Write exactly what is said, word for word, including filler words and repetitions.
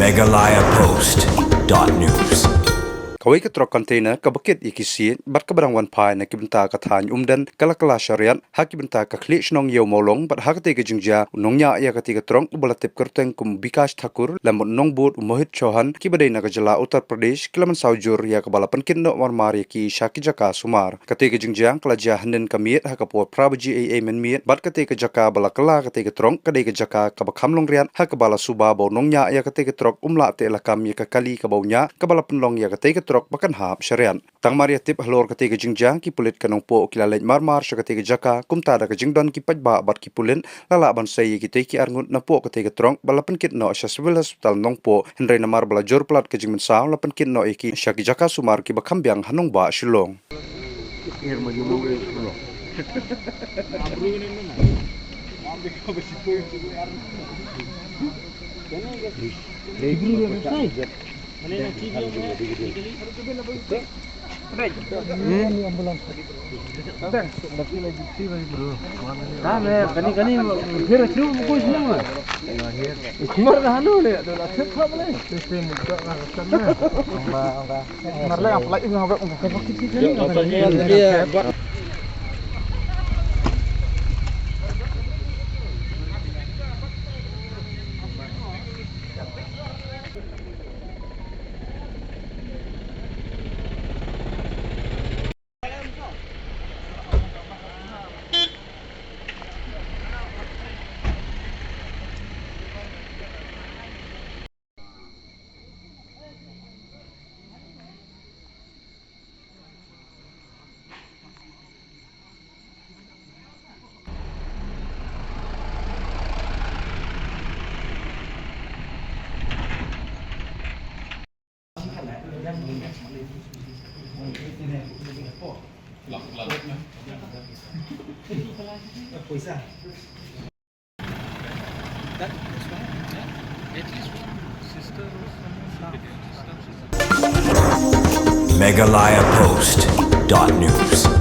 Meghalaya Post dot news. Kawei ka trok container kaba kit ïa ki siej bad kaba dang wan phai na ki bynta ka thaiñ Umden ka la kylla shariat ha ki bynta ka khlieh shnong Ïew Mawlong, bad ha katei ka jingjia u nongñiah ïa katei ka trok uba la tip kyrteng kum u Bikash Thakur lem bad u nongbud u Mohit Chauhan kiba dei na ka jylla Uttar Pradesh ki la mynsaw jur ïa kaba la pynkit noh marmar ïa ki sha ki jaka sumar. Katei ka jingjia ka la jia hynnin ka miet ha ka por phra baje eiei mynmiet, bad katei ka jaka ba la kylla katei ka trok ka dei ka jaka kaba kham long riat ha kaba la suba ba u nongñiah ïa katei ka trok um lah teh lakam ïa ka kali kaba u ñiah kaba la pynlong ïa katei ka trok ba kan hap shariat. Tang mar ïa tip halor katei ka jingjia, ki pulit ka Nongpoh ki la leit marmar sha katei ka jaka, kumta da ka jingdon ki paidbah bad ki pulit la lah ban sei ïa kitei ki arngut napoh katei ka trok ba la pynkit noh sha Civil Hospital Nongpoh, hynrei namar ba la jur palat ka jingmynsaw la pynkit noh ïa ki sha ki jaka sumar kiba kham biang ha nongbah Shillong. Meghalaya Post dot news.